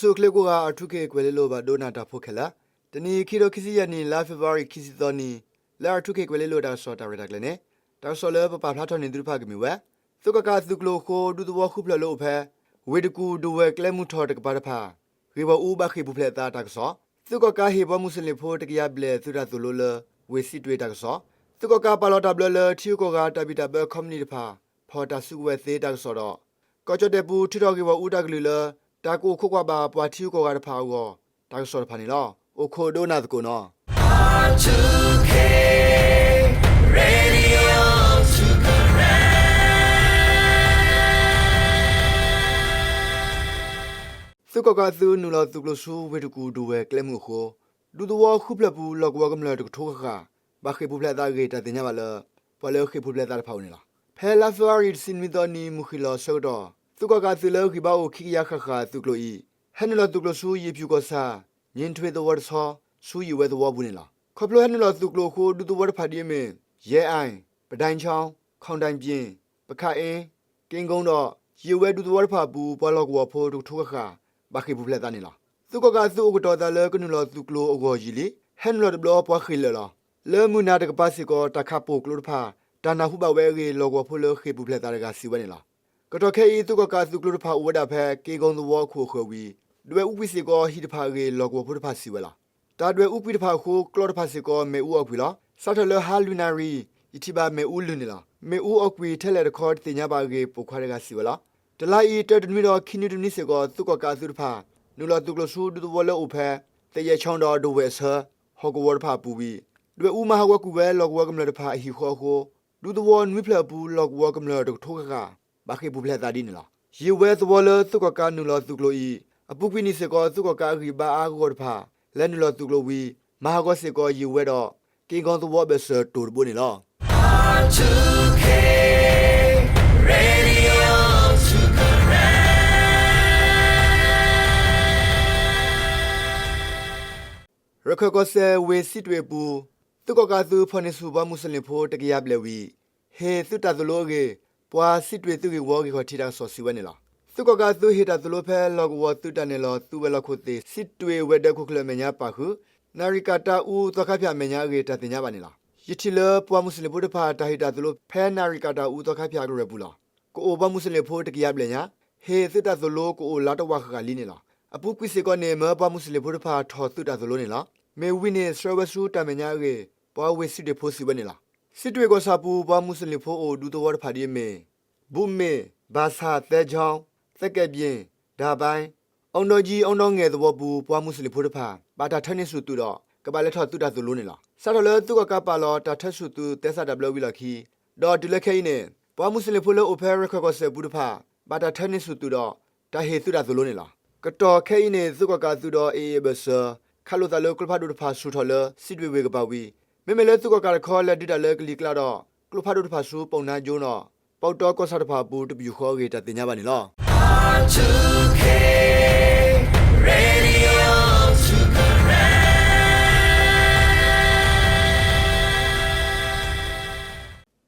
ဆူၣ်ချ့ကိးဂၤ R two K ကွဲၤလ့လိၤဘၣ်ဒိကနၣ်တၢ်ဖိခဲလၢာ်, တနံၤအံၤ ခံကထိခံဆံယဲၢ်နံၣ် လါဖ့ၤဘြူၤအါရံၤ ခံဆံသီနံၤ, လၢ R two K ကွဲၤလ့လိၤတၢ်ကစီၣ်တၢ်ရဲၣ်တၢ်ကျဲၤန့ၣ်, တၢ်ကစီၣ်လၢပပာ်ဖျါထီၣ်န့ၢ်သုတဖၣ်ကမ့ၢ်ဝဲ သုးကီၣ်ကးအသုးကျိၤအဃိ ဒူသဝီဃုဖျၢၣ်လၢအိၣ်ဖဲ ဝ့ၢ်တကူၣ် ဒဝဲၢ်ကျဲမုၢ်ထီၣ်တကပၤတဖၣ် ဂ့ၢ်ဂီၢ်အူဘၣ်ဃ့ၢ်ပူၤဖျဲးအသးတၢ်ကစီၣ်, သုးကီၣ်ကးဟ့ၣ်ပှၤမူးစလ့ၣ်ဖိတကယၤဘျဲၣ်သုးတၢ်သိၣ်လိလၢ ဝ့ၢ်စံးတွ့ၣ်တၢ်ကစီၣ်, သုးကီၣ်ကးပာ်လီၤတၢ်ဘျၢလၢထံဂုၤကီၢ်ဂၤတၢ်ဘံၣ်တၢ်ဘၢခီပနံၣ်တဖၣ် ဖီၣ်တၢ်စုကဝဲၤသ့တၢ်ကစီၣ်ဒီး ကီၢ်ကၠီၣ်တဲၣ်ပူၤ ထုးထီၣ်ဂ့ၢ်ဂီၢ်အူတၢ်ကလုၢ်လၢ တၢ်ကအိၣ်ခိးကွၢ်ဘၣ်ပှၤထံဂုၤကီၢ်ဂၤတဖၣ်အဂီၢ် တၢ်ကစီၣ်တဖၣ်န့ၣ်လီၤ. အိၣ်ခိးဒိကနၣ်သကိးနီၤ. သုးကီၣ်ကးအသုးနုာ်လီၤသုးကျိၤဆူဝ့ၢ်တကူၣ်ဒဝဲၢ်ကျဲမုၢ်အဃိ ဒူသဝီဃုဖျၢၣ်ပူၤလီၢ်ကဝီၤကမျၢၢ်တကထိဃၣ်ဃၣ် ဘၣ်ဃ့ၢ်ပူၤဖျဲးအသးအဂ့ၢ် တၢ်သ့ၣ်ညါဘၣ်လၢ ပှၤလၢဃ့ၢ်ပူၤဖျဲးအသးတဖၣ်အိၣ်န့ၣ်လီၤ. ဖဲလါဖ့ၤဘြူၤအါရံၤတဆံနွံသီနံၤ မုၢ်ဃ့ၢ်လီၤအဆၢကတီၢ် သုးကီၣ်ကးအသုးလၢဂံၢ်ဘါအိၣ်ခံကယၤဃၣ်ဃၣ်အသုးကျိၤအံၤ ဟဲနုာ်လီၤသုးကျိၤဆူယ့ၣ်ပျူၢ်ကီၢ်ဆၣ် ည့ၣ်ထွ့သဝီတဆီ ဆူယ့ၣ်ဝဲသဝီပူၤန့ၣ်လီၤ. ခီဖျိဟဲနုာ်လီၤသုးကျိၤအဃိ ဒူသဝီတဖၣ်ဒ်အမ့ၢ် ယဲၢ်အၣ်, ပဒိၣ်ချီ, ခီၣ်ဒၣ်ပၠ့ၣ်, ပခးအ့, က့ကိဒီး ယ့ၣ်ဝဲဒူသဝီတဖၣ်အပူၤ ပှၤလီၢ်ကဝီၤဖိတကထိဃၣ်ဃၣ် ဘၣ်ဃ့ၢ်ပူၤဖျဲးအသးန့ၣ်လီၤ. သုးကီၣ်ကးအသုးအိၣ်ကတီၤအသးလၢကနုာ်လီၤသုးကျိၤအဂီၢ်ယံာ်လံ. ဟဲနုာ်လီၤတဘျီပှၤဃ့ၢ်လၢာ်လီၤ. လၢမုၢ်နၤတကပၤစ့ၢ်ကီး တၢ်ခးပိာ်ကျိတဖၣ် တၢ်နၢ်ဟူဘၣ်ဝဲအဂ့ၢ် လီၢ်ကဝီၤဖိလၢဃ့ၢ်ပူၤဖျဲးအသးတဂၤစံးဝဲန့ၣ်လီၤ. ကတီၢ်ခဲအံၤ သုးကီၣ်ကးအသုးကျိၤတဖၣ်အိၣ်ဝဲဒၣ်ဖဲ က့ကိသဝီအခိၣ်အဃၢၤဝံၤ ဒွဲၣ်အူကွံာ်စ့ၢ်ကီးဟံၣ်တဖၣ်အဂ့ၢ် လီၢ်ကဝီၤဖိတဖၣ်စံးဝဲလီၤ. တၢ်ဒွဲၣ်အူကွံာ်တဖၣ်အဃိ ကျီတဖၣ်စ့ၢ်ကီးမ့ၣ်အူအီၣ်ကွံာ်လီၤ. စးထီၣ်လၢဟါလွံၢ်နၣ်ရံၣ် ယထံၣ်ဘၣ်မ့ၣ်အူလုၢ်န့ၣ်လီၤ. မ့ၣ်အူအီၣ်ကွံာ်ထဲလဲၣ်တခီတသ့ၣ်ညါဘၣ်အဂ့ၢ် ပိာ်ခွါတဂၤစံးဝဲလီၤ. တလါအံၤ တၢတနွံဒီးခံနွံတနွံစ့ၢ်ကီး သုးကီၣ်ကးအသုးတဖၣ် နုာ်လီၤသုးကျိၤဆူဒူသဝီလၢအိၣ်ဖဲ သယဲၣ်ခၠီဒီးဒဝဲၢ်အဆၢ ဟီၣ်ကဝီၤတဖၣ်အပူၤဝံၤ ဒွဲၣ်အူမၤဟးဂီၤကွံာ်ဝဲလီၢ်ကဝီၤကမျၢၢ်တဖၣ်အဟံၣ်ဃီအဃိ ဒူသဝီနွံဖျၢၣ်အပူၤ လီၢ်ကဝီၤကမျၢၢ်တကထိဃၣ်ဃၣ် ဘၣ်ဃ့ၢ်ပူၤဖျဲးအသးဒ်န့ၣ်လီၤ. ယ့ၣ်ဝဲသဝီလၢသုးကီၣ်ကးနုာ်လီၤသုးကျိၤအံၤ အပူၤကွံာ်နံၣ်စ့ၢ်ကီး သုးကီၣ်ကးအဂံၢ်ဘါအါအါဂီၢ်ဂီၢ်တဖၣ် လဲၤနုာ်လီၤသုးကျိၤဝံၤ မၤဟးဂီၤစ့ၢ်ကီးယ့ၣ်ဝဲဒီး က့ကိသဝီအဘၢၣ်စၢၤတိၤတဘိန့ၣ်လီၤ. ရခၢၣ်ကီၢ်စဲၣ်ဝ့ၢ်စံးတွ့ၣ်အပူၤ သုးကီၣ်ကးအသုးဖီၣ်န့ၢ်ဆူၣ်ပှၤမူးစလ့ၣ်ဖိတကယၤဘျဲၣ်ဝံၤ ဟ့ၣ်သုးတၢ်သိၣ်လိအဂ့ၢ် ပှၤစံးတွ့ၣ်သုးဂ့ၢ်ဝီဂံၢ်ခီၣ်ထံးတၢ်ကစီၣ်စံးဝဲန့ၣ်လီၤ. သုးကီၣ်ကးအသုးဟ့ၣ်တၢ်သိၣ်လိဖဲလီၢ်ကဝီၤသုးတၢ်နဲၣ်လီၤ သုးဝဲၤလီၢ်ခိၣ်သ့ၣ် စံးတွ့ၣ်ဝဲၤဒၢးခိၣ်ကျၢၢ်အမဲာ်ညါပာ်ဃုာ် နၣ်ရံၣ်ကၣ်တၢ်အူသီခါဖၠၣ်အမဲာ်ညါအဂ့ၢ် တၢ်သ့ၣ်ညါဘၣ်န့ၣ်လီၤ. ယထံၣ်လၢပှၤမူးစလ့ၣ်ဖိတဖၣ် တၢ်ဟ့ၣ်တၢ်သိၣ်လိဖဲနၣ်ရံၣ်ကၣ်တၢ်အူသီခါဖၠၣ်အကရၢၢ်ပူၤလီၤ. ကအိၣ်ပှၤမူးစလ့ၣ်ဖိတကယၤဘျဲၣ်ညါ ဟ့ၣ်သုးတၢ်သိၣ်လိကအိၣ်လါတဝာ်ဃၣ်ဃၣ်လံန့ၣ်လီၤ. အပူၤကွံာ်စ့ၢ်ကီးန့ၣ် မၢပှၤမူးစလ့ၣ်ဖိတဖၣ်ထီၣ်သုးတၢ်သိၣ်လိန့ၣ်လီၤ. မ့ၢ်ဝံၤန့ၣ် ဆှၢဝဲဆူတၢ်မဲာ်ညါအဂ့ၢ် ပှၤဝ့ၢ်စံးတွ့ၣ်ဖိစံးဝဲန့ၣ်လီၤ. စံးတွ့ၣ်ကီၢ်ဆၣ်ပူၤ ပှၤမူးစလ့ၣ်ဖိအိၣ်ဒူသဝီတဖၣ်ဒ်အမ့ၢ် ဘူမ့ၣ်, ဘၣ်ဆၣ်, သဲကၠီ, သကဲၣ်ပယ့ၣ်, ဒၣ်ဘါ, အီဒီကၠံ, အီဒီငဲၣ်သဝီပူၤ ပှၤမူးစလ့ၣ်ဖိတဖၣ် ဘၣ်တၢ်ထၢန့ၢ်ဆူၣ်သုးဒီး ကဘၣ်လဲၤထီၣ်သုးတၢ်သိၣ်လိန့ၣ်လီၤ. စးထီၣ်လၢသုးကီၣ်ကးပာ်လီၤတၢ်ထၢဆူၣ်သုးသဲစးတၢ်ဘျၢဝံၤလီၢ်ခံ ဒီးတုၤလၢခဲအံၤန့ၣ် ပှၤမူးစလ့ၣ်ဖိလၢအိၣ်ဖဲရခၢၣ်ကီၢ်စဲၣ်ပူၤတဖၣ် ဘၣ်တၢ်ထၢန့ၢ်ဆူၣ်သုးဒီး တၢ်ဟ့ၣ်သုးတၢ်သိၣ်လိန့ၣ်လီၤ. ကတီၢ်ခဲအံၤန့ၣ် သုးကီၣ်ကးအသုးဒီး AA အဘၢၣ်စၢၤ ခးလိာ်သးလၢကျိဖးဒိၣ်တဖၣ်ဆူၣ်ထီၣ်လၢစံးတွ့ၣ်ဝ့ၢ်ကပၤဝံၤ မ့မ့ၢ်လၢသုးကီၣ်ကးတခီ လဲၤဒုးတၢ်လၢကလံၤကျါဒီး ကျိဖးဒိၣ်တဖၣ်ဆူ ပီၣ်နါကၠိဒီး ပီၣ်တီကီၢ်ဆၣ်တဖၣ်အပူၤ တပယူာ်ဃီအဂ့ၢ် တၢ်သ့ၣ်ညါဘၣ်န့ၣ်လီၤ.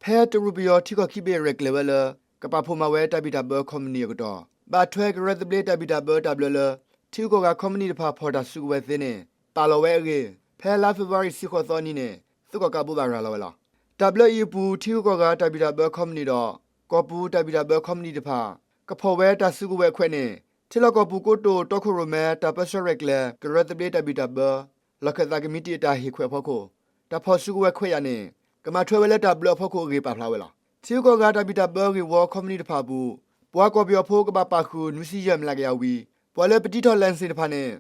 ဖဲတရူးပယီၤထံကီၢ်ခံဘ့ၣ်ရဲၣ်ကျဲၤဝဲလၢ ကပာ်ဖှိၣ်မၤဝဲတၢ်ဘံၣ်တၢ်ဘၢခီပနံၣ်အကတီၢ် ဘၣ်ထွဲကရၢသဘျ့တၢ်ဘံၣ်တၢ်ဘၢတၢ်ဘျၢလၢ ထံဂုၤကီၢ်ဂၤခီပနံၣ်တဖၣ်ဖီၣ်တၢ်စုကဝဲၤသ့န့ၣ် ပာ်လီၤဝဲအဂ့ၢ် ဖဲလါဖ့ၤဘြူၤအါရံၤတဆံဃိးသီနံၤန့ၣ် သုးကီၣ်ကးဘိးဘၣ်ရၤလီၤဝဲလီၤ. တၢ်ဘျၢအံၤအပူၤ ထံဂုၤကီၢ်ဂၤတၢ်ဘံၣ်တၢ်ဘၢခီပနံၣ်ဒီး ကီၢ်ပူၤတၢ်ဘံၣ်တၢ်ဘၢခီပနံၣ်တဖၣ် ကဖီၣ်ဝဲတၢ်စုကဝဲၤအခွဲးန့ၣ် ထံလီၢ်ကီၢ်ပူၤကိတိာ်တီခိၣ်ရိၣ်မဲ တၢ်ပၢဆှၢရဲၣ်ကျဲၤ ကရၢသဘျ့တၢ်ဘံၣ်တၢ်ဘၢ လီၢ်ခၢၣ်သးကမံးတံာ်အတၢ်ဟ့ၣ်ခွဲးအဖီခိၣ် တၢ်ဖီၣ်စုကဝဲၤခွဲးယာ်န့ၣ် ကမၤထွဲဝဲလၢတၢ်ဘျၢအဖီခိၣ်အဂ့ၢ်ပာ်ဖျါဝဲလီၤ. ထံဂုၤကီၢ်ဂၤတၢ်ဘံၣ်တၢ်ဘၢဂ့ၢ်ဝီခီပနံၣ်တဖၣ်အပူၤ ပှၤကီၢ်ပယီၤဖိကဘၣ်ပာ်ဃုာ်နွံဆံယဲၢ်မျးကယၤဝံၤ ပှၤလၢပတံထီၣ် license တဖၣ်န့ၣ်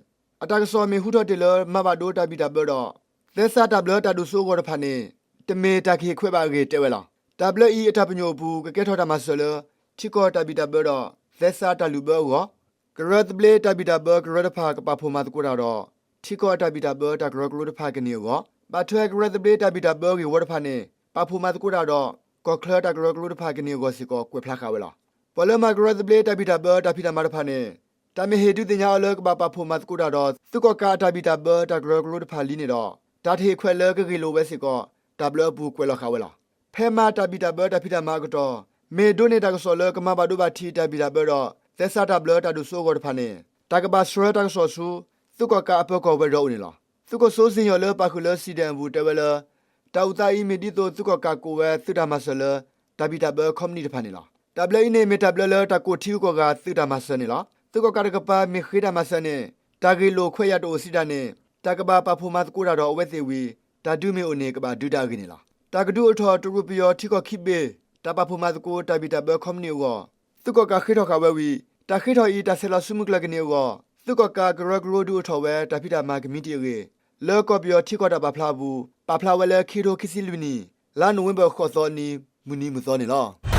အတၢ်ကစီၣ်မ့ၢ်ဟူထီၣ်တ့ၢ်လၢမၤဘၣ်ဒိတၢ်ဘံၣ်တၢ်ဘၢဒီး သဲစးတၢ်ဘျၢတၢ်ဒိၣ်စိအဂီၢ်တဖၣ်န့ၣ် တမ့ၢ်တၢ်ကဟ့ၣ်ခွဲးဘၣ်အဂ့ၢ်တဲဝဲလီၤ. တၢ်ဘျၢအံၤအတၢ်ပညိၣ်အပူၤ ကကဲထီၣ်တၢ်မၤစၢၤလၢ ထံကီၢ်တၢ်ဘံၣ်တၢ်ဘၢဒီး သဲစးတၢ်လုၢ်ဘၢအဂီၢ်, ကရၢသဘျ့တၢ်ဘံၣ်တၢ်ဘၢကရၢတဖၣ်ကပာ်ဖှိၣ်မၤသကိးတၢ်ဒီး ထံကီၢ်အတၢ်ဘံၣ်တၢ်ဘၢတၢ်ကရၢကရိတဖၣ်ကန့ၢ်အဂီၢ်, ဘၣ်ထွဲကရၢသဘျ့တၢ်ဘံၣ်တၢ်ဘၢဂ့ၢ်ဝီတဖၣ်န့ၣ် ပာ်ဖှိၣ်မၤသကိးတၢ်ဒီး ကီၢ်ချၢတၢ်ကရၢကရိတဖၣ်ကန့ၢ်အဂီၢ်စ့ၢ်ကီး ကွဲးဖျါဃာ်ဝဲလီၤ. ပှၤလၢမၤကရၢသဘျ့တၢ်ဘံၣ်တၢ်ဘၢတၢ်ဖံးတၢ်မၤတဖၣ်န့ၣ် တၢ်မ့ၢ်ဟ့ၣ်ဒုးသ့ၣ်ညါအီၤလၢကဘၣ်ပာ်ဖှိၣ်မၤသကိးတၢ်ဒီး သုးကီၣ်ကးအတၢ်ဘံၣ်တၢ်ဘၢတၢ်ကရၢကရိတဖၣ်လံန့ၣ်ဒီး တၢ်တဟ့ၣ်ခွဲးလၢကဂ့ၢ်လိာ်ဝဲစ့ၢ်ကီး တၢ်ဘျၢအပူၤကွဲးလီၤဃာ်ဝဲလီၤ. ဖဲမၤတၢ်ဘံၣ်တၢ်ဘၢတၢ်ဖံးတၢ်မၤအကတီၢ် မ့ၢ်ဒိးန့ၢ်တၢ်ကစီၣ်လၢကမၤဘၣ်ဒိဘၣ်ထံးတၢ်ဘံၣ်တၢ်ဘၢဒီး သဲစးတၢ်ဘျၢတၢ်ဒိၣ်စိအဂီၢ်တဖၣ်န့ၣ် တၢ်ကဘၣ်ဆှၢတၢ်ကစီၣ်ဆူ သုးကီၣ်ကးအပၢၤကီၢ်ဝဲၤဒီးအိၣ်န့ၣ်လီၤ. သုးခိၣ်စိစ့ၣ်ယီၣ်လၢပာ်ဃုာ်လၢ စံဒဲၣ် အပူၤ တဲဝဲလၢ တၢ်အိၣ်သးအံၤမ့ၢ်ဒ်သိးသုးကီၣ်ကးကိးဝဲသုးတၢ်မၤစၢၤလၢ တၢ်ဘံၣ်တၢ်ဘၢခီပနံၣ်တဖၣ်န့ၣ်လီၤ. တၢ်ဘျၢအံၤန့ၣ် မ့ၢ်တၢ်ဘျၢလၢတၢ်ကိးထံဂုၤကီၢ်ဂၤသုးတၢ်မၤစၢၤန့ၣ်လီၤ. သုးကီၣ်ကးတကပၤမ့ၢ်ဃ့တၢ်မၤစၢၤန့ၣ် တၢ်ဂ့ၢ်လိာ်ခွဲးယာ်တအိၣ်စံးတၢ်န့ၣ် တၢ်ကဘၣ်ပာ်ဖှိၣ်မၤသကိးတၢ်ဒီးအဝဲသ့ၣ်ဝံၤ တၢ်ဒုးမ့ၢ်အိၣ်န့ၣ် ကဘၣ်ဒုးတၢ်အဂ့ၢ်န့ၣ်လီၤ. တၢ်ကဒုးအိၣ်ထီၣ်တရူးပယီၤထံကီၢ်ခံဘ့ၣ် တၢ်ပာ်ဖှိၣ်မၤသကိးတၢ်ဘံၣ်တၢ်ဘၢခီပနံၣ်အဂီၢ် သုးကီၣ်ကးဃ့ထီၣ်ဃာ်ဝဲဝံၤ တၢ်ဃ့ထီၣ်အံၤ တၢ်ဆဲးလီၤဆူမုၢ်ကျၢၢ်ကန့ၢ်အဂီၢ် သုးကီၣ်ကးကရၢကရိဒုးအိၣ်ထီၣ်ဝဲတၢ်ဖံးတၢ်မၤကမံးတံာ်အဂ့ၢ် လၢကီၢ်ပယီၤထံကီၢ်တၢ်ပာ်ဖျါအပူၤ ပာ်ဖျါဝဲလၢခံကထိခံဆံလွံၢ်နံၣ် လါနိၣ်ဝ့ဘၢၣ်ဃိးသီအနံၤ မုၢ်နံၤမုၢ်သီန့ၣ်လီၤ.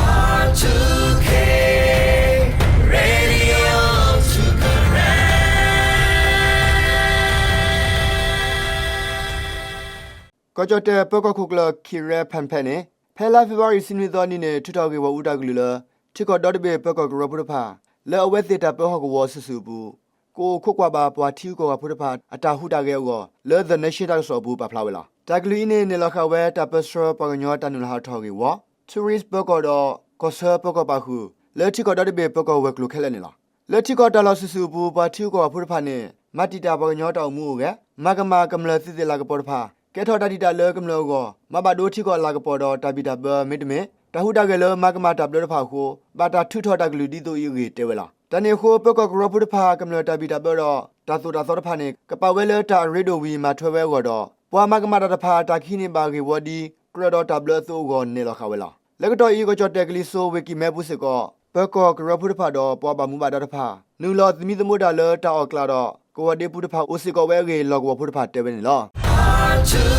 ကီၢ်ကၠီၣ်တဲၣ်ပၢၤကီၢ်ခိၣ်ကျၢၢ် ခံရဲဖၣ်ဖဲန့ၣ် ဖဲလါဖ့ၤဘြူၤအါရံၤ ဆံနွံသီအနံၤန့ၣ် ထုးထီၣ်ဂ့ၢ်ဂီၢ်အူတၢ်ကလုၢ်လၢ ထံကီၢ်ဒီတဘ့ၣ်ပၢၤကီၢ်ကရၢဖိတဖၣ် လၢအဝဲသ့ၣ်တၢ်ပၢဟီၣ်ကဝီၤအစုာ်စုာ်အပူၤ ကအိၣ်ခိးကွၢ်ဘၣ်ပှၤထံဂုၤကီၢ်ဂၤဖိတဖၣ် အတၢ်ဟူးတၢ်ဂဲၤအဂီၢ် လၢ The Nation တၢ်ကစီၣ်အပူၤပာ်ဖျါဝဲလီၤ. တၢ်ကလုၢ်အံၤန့ၣ် နဲၣ်လီၤဃာ်ဝဲတၢ်ပၢဆှၢပှၤကညီတၢ်နုာ်လီၤဟးထီၣ်ဂ့ၢ်ဝီ tourist ပၢၤကီၢ်ဒီး ကီၢ်ဆၢပၢၤကီၢ်ပာ်ဃုာ် လၢထံကီၢ်ဒီတဘ့ၣ်ပၢၤကီၢ်ဝဲၤကျိၤခဲလၢာ်န့ၣ်လီၤ. လၢထံကီၢ်တၢ်လီၢ်စုာ်စုာ်အပူၤ ပှၤထံဂုၤကီၢ်ဂၤဖိတဖၣ်န့ၣ် မၤတံာ်တာ်ပှၤကညီတၢ်အိၣ်မူအိၣ်ဂဲၤ, မၤကမၣ်ကမျၢၢ်သုးသ့ၣ်လၤကပီၤတဖၣ်, ကဲထီၣ်တၢ်တံာ်တာ်လၢကမျၢၢ်အဂီၢ်, မၤဘၣ်ဒိထံကီၢ်အလၤကပီၤဒီးတၢ်ဘံၣ်တၢ်ဘၢ မ့တမ့ၢ် တၢ်ဟူးတၢ်ဂဲၤလၢမၤကမၣ်တၢ်ဘျၢတဖၣ်အဃိ ဘၣ်တၢ်ထုးထီၣ်တၢ်ကလုၢ်ဒ်သိးအံၤအဂ့ၢ်တဲဝဲလီၤ. တၢ်န့ၣ်အဃိ ပၢၤကီၢ်ကရၢဖိတဖၣ် ကမျၢၢ်တၢ်ဘံၣ်တၢ်ဘၢဒီး တၢ်သိၣ်တၢ်သီတဖၣ်န့ၣ် ကပာ်ဝဲလၢတၢ်အရ့ဒိၣ်ဝံၤမၤထွဲဝဲအဂီၢ်ဒီး ပှၤမၤကမၣ်တၢ်တဖၣ် တၢ်ကဟံးန့ၢ်ဘၣ်ဂ့ၢ်ဝီဒ် ကြၢးဒီးတၢ်ဘျၢအသိးအဂီၢ် နဲၣ်လီၤဃာ်ဝဲလီၤ. လၢကတီၢ်အံၤ ကီၢ်ကၠီၣ်တဲၣ်ကလံၤစိးဝ့ၢ်ကံၢ်မဲပူၤစ့ၢ်ကီး ပၢၤကီၢ်ကရၢဖိတဖၣ်ဒီး ပှၤဘၣ်မူဘၣ်ဒါတဖၣ် နုာ်လီၤသမံသမိးတၢ်လၢတၢ်အီၣ်ကျးဒီး ကဝီၤဒ့ပူၤတဖၣ်အိၣ်စ့ၢ်ကီးဝဲအဂ့ၢ် လီၢ်ကဝီၤဖိတဖၣ်တဲဝဲန့ၣ်လီၤ.